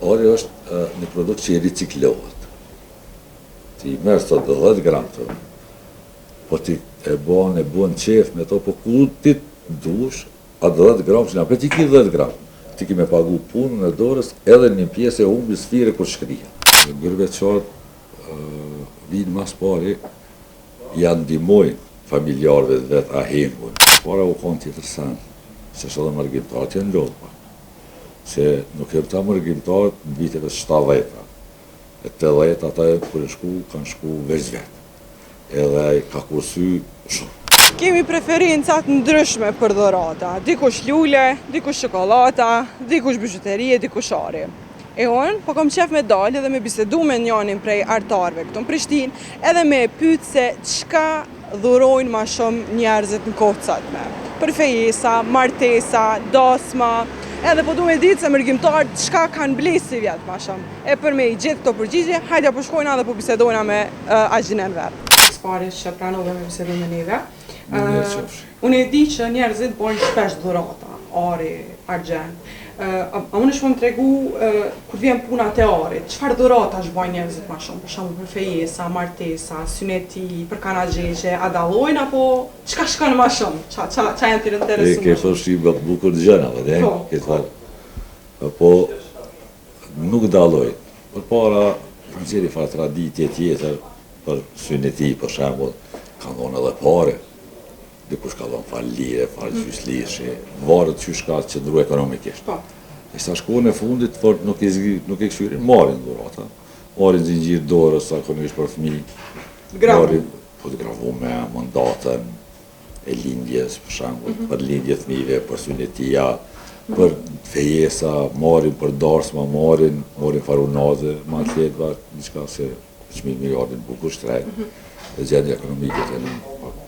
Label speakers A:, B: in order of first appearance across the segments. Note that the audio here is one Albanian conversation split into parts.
A: Ari është një produkt që i riciklohet. Ti i merr sot 10 gram të, po ti e bon, e bon qef me to, po ku ti dush, atë 10 gram që na ti ki 10 gram, ti ki me pagu punën e dorës edhe një pjesë e humbjes fire kur shkrihet. Gurbetçarët vinë mas pari, ja ndihmojnë familjarëve të vet ahengun. Para u konë tjetër sen, se është edhe mërgimtarët janë lodhë pak. Se nuk janë ta mërgimtarët në viteve 70-ta. E 80 ata kur e shku, kanë shku veç vetë. Edhe ai ka kursy shumë.
B: Kemi preferenca të ndryshme për dhurata. Dikush lule, dikush çokollata, dikush bizhuteri e dikush ari. E unë, po kom qef me dalë edhe me bisedu me njonin prej artarve këtu në Prishtinë, edhe me e pyet se çka dhurojnë ma shumë njerëzit në kohë të sotme. Për fejesa, martesa, dasma, edhe po du me ditë se mërgimtarët çka kanë ble si vjet ma shumë. E për me i gjetë këto përgjigje, hajde po shkojna dhe po bisedojna me uh, Agjin Enver. Së që pranove me bisedu me neve.
A: Mirë qofshi.
B: Unë e di që njerëzit bojnë shpesh dhurata, ari, argjend. A, a mundesh me më tregu kur vjen puna te arit, çfarë dhuratash bojnë njerëzit ma shumë, për shembull për fejesa, martesa, syneti, për kanagjegje, a dallojnë apo çka shkon ma shumë? Ça ça ça janë të
A: interesuar? E ke përfshi më bukur gjëna, po dhe? Po. Ke fal. Po nuk dallojnë. Përpara kanë qenë një farë traditje tjetër për syneti, për shembull, kanë dhonë edhe pare. Dikush ka dhonë farë lire, farë mm. gjysë lirshi, varet qysh ka qëndru ekonomikisht.
B: Po.
A: E sa shkohën e fundit, fort nuk i, nuk i kqyrin, marrin dhurata, marrin zinxhir dorës, zakonisht për fëmijë,
B: marrin,
A: po të gravu me mandatën e lindjes, për shembull, mm -hmm. për lindje të fëmijëve, për synetia, mm -hmm. për fejesa, marrin për darsma, marrin, marrin farë unaze, ma të lehtë, diçka se çmimi i arit bukur shtrejt, mm -hmm. dhe gjendja ekonomike të një pak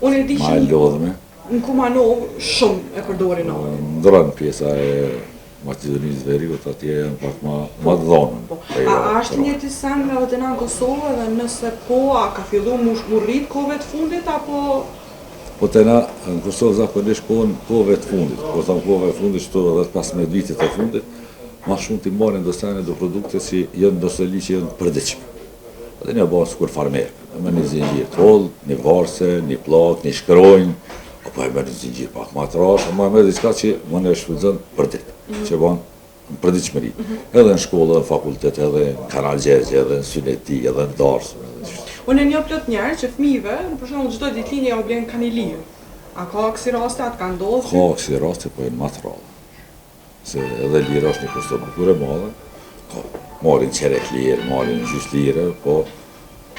B: Unë e di
A: ma e lodhme.
B: Në Kumanovë shumë e përdorin
A: arin. Ndërron pjesa e Maqedonisë Veriut, atje janë pak ma, ma të dhonën.
B: Po. A, a është një të sen edhe te na në Kosovë edhe nëse po, a ka fillu mu, mu rrit kohëve të fundit, apo...
A: Po te na në Kosovë zakonisht kohën kohëve të fundit, po them kohëve të fundit, qëto 10-15 vitet e fundit, ma shumë t'i marrin do sene do produkte si janë do seli që janë të përditshme. Edhe një bazë sikur farmer, e merr një zinxhir të hollë, një varse, një pllakë, një shkronjë, apo e merr një zinxhir pak ma të trashë, apo e merr diçka që mund e shfrytëzon për ditë, mm -hmm. që bon në përditshmëri. Mm -hmm. Edhe në shkollë, edhe në fakultet, edhe në kanagjegje, edhe në syneti, edhe në darsëm, edhe
B: në Unë e njoh plot njerëz që fëmijëve, për shembull çdo ditëlindje ja u blen ka një lirë. A ka kësi raste, a të ka ndodhur?
A: Ka kësi raste, po janë ma të rralla. Se edhe lira është një kosto bukur e madhe, ka marrin çerek lirë, marrin gjysë lire, po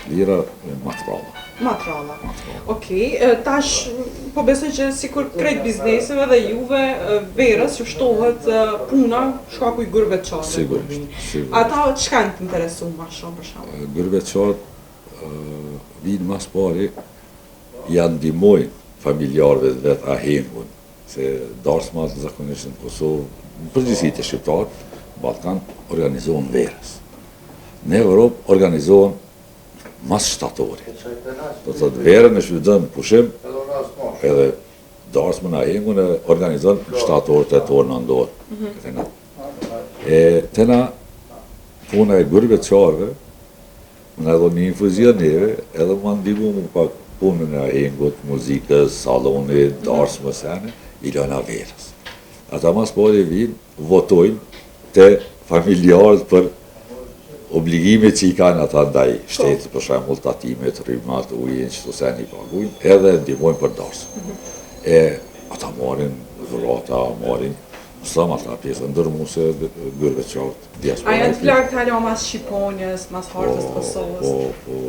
A: lira ma të
B: rralla. Ma të rralla. Okej, tash po besoj që sikur krejt bizneseve dhe juve verës që shtohet puna shkaku i gurbetçarëve.
A: Sigurisht, sigurisht.
B: Ata çka janë të interesuar ma shumë për
A: shembull? Gurbetçarët vijnë mas pari, ja ndihmojnë familjarëve të vet ahengun, Se darsmat zakonisht në Kosovë, në përgjithësi te shqiptarët, në Ballkan, organizohen verës. Në Evropë organizohen mas shtatorit. Do të thotë verën e shfrytëzon pushim, edhe darsmën ahengun e organizon në shtator, tetor, nëntor. Mm -hmm. E te na puna e gurbetçarëve, Na edhe një infuzion neve, edhe ma ndihmu mu pak punën e ahengut, muzikës, salonit, darsmës, sene, i lëna verës. Ata mas pari vinë, votojnë te familjarët për obligimet që i kanë ata ndaj shtetit, për shembull tatimet, rrymat, ujin, qëto sene i pagujnë, edhe ndihmojnë për darsëm. E ata marrin dhurata, marrin, Sa ata pjesën dërrmuese gurbetçarët
B: diaspora. A janë të flaktë hala mas Shqiponjës, mas hartës të Kosovës?
A: Po, po,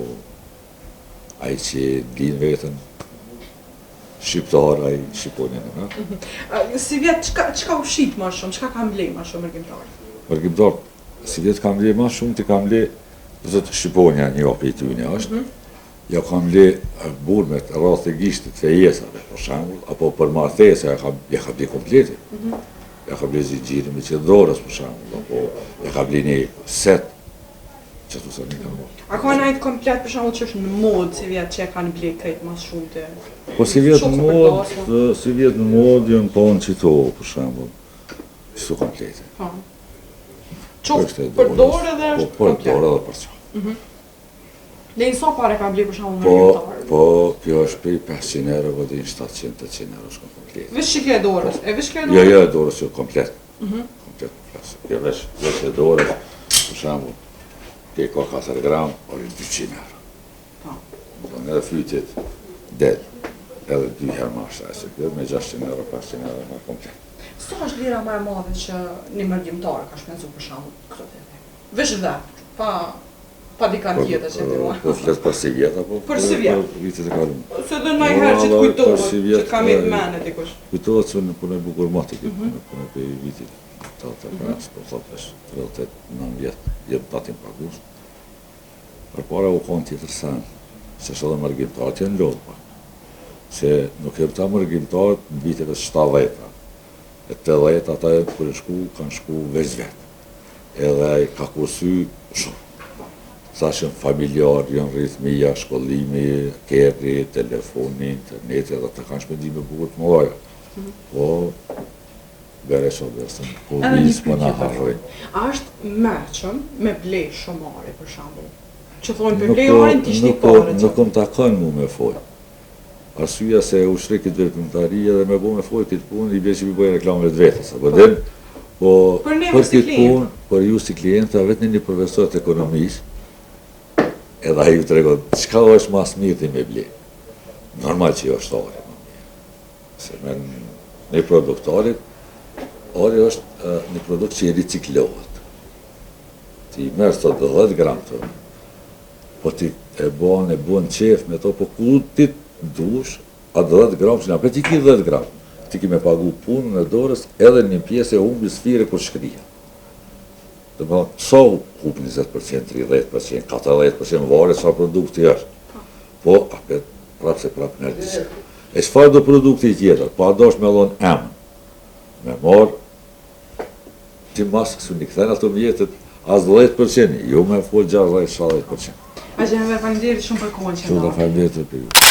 A: ai që ndin veten shqiptar, ai Shqiponjën e
B: merr. Mhm. Sivjet, çka, çka u shit ma shumë, çka kanë ble ma shumë mërgimtarët?
A: Mërgimtarët, sivjet kanë ble ma shumë, të kanë ble, do të Shqiponja një prej tyne është, mm -hmm. Ja kam ble burmet, rrathët e gishtit, fejesave, për shembull, apo për martesa, ja kam, ja kam ble kompletin. Mm -hmm. Ja kam ble zinxhirin me qenë dorës, për shembull, apo ja kam ble një set, që të së një
B: kam A ka najt komplet, për shembull, që është në modë, sivjet që e kanë ble krejt mas shumë të...
A: Po sivjet në modë, sivjet në modë, janë konë qito, për shembull, qito komplete.
B: Po. Qoftë për dorë edhe
A: po,
B: është
A: Po, për dorë edhe për qafë.
B: Mhm. Dhe në sa pare ka ble për shembull
A: Po, po, kjo është prej 500 euro, po deri 700, 800 euro shkon
B: komplet. Veç që kjo e dorës, e veç kjo e dorës?
A: Jo, jo, e dorës jo komplet. Mhm. Komplet, po Kjo veç, veç e dorës, për shembull, kjo ka 4 gram, ori 200 euro.
B: Po.
A: Do edhe fytit del, edhe dy herë ma shtrejt se kjo, me 600 euro, 500 euro, ma komplet.
B: Sa është vlera më e madhe që një mërgimtar ka shpenzu për shembull këto të Veç dhe, pa pa dikan
A: po,
B: tjetër që ti
A: mua. Po flet për sivjet apo
B: për sivjet?
A: Për vitet e kaluara.
B: Se dhe ndonjëherë që të kujtohet, që të ka met mene dikush.
A: Kujtohet se unë punoj bukur moti, mm -hmm. punoj prej vitit 85, mm -hmm. po thotë veç 39 vjet, jam tatimpagues. Përpara u konë tjetër sen, se edhe mërgimtarët janë lodhë pak. Se nuk janë ta mërgimtarët në vitet e 70-ta. E 80 ata kur e shku, kanë shku veç vetë. Edhe ai ka kursy shumë. Tash janë familjar, janë rrit fmija, shkollimi, kerri, telefoni, interneti, edhe ata kanë shpenzime bukur të mëdhaja. Mhm. Po, Beresh o besën, po vizë po na harroj.
B: A është mençëm me ble shumë ari, për shembull? Që thonë për ble arin t'i shti pare
A: që... Nuk më takon mu me fol. Arsyeja se e ushtroj këtë veprimtari edhe me bo me fol këtë punë, i bje që mi bëj reklamë vetvetes, apo po. Po,
B: për, për
A: këtë punë, për ju si klienta, vetni një profesor të ekonomisë, edhe ai ju tregon, çka është ma s'mirti me ble. Normal që jo është ari, më mirë. Se me një produkt arit, ari është një produkt që i riciklohet. Ti merr sot 10 gram të, po ti e bon, e bon qef me to, po ku ti dush, a 10 gram që na ti ki 10 gram, ti ki me pagu punën e dorës edhe një pjesë e humbjes fire kur shkrihet. Do me thonë, sa hup 20%, 30%, 40%, varet sa produkti është. Po, apet, prapë se prapë merr diçka. E çfarë do produkti tjetër, pa dosh me dhonë emën, me marë, ti mas s'un i kthen ato mjetet, as 10%, jo me fol 60-70%.
B: Axhë Enver, faleminderit shumë për kohën që
A: na. Faleminderit për ju.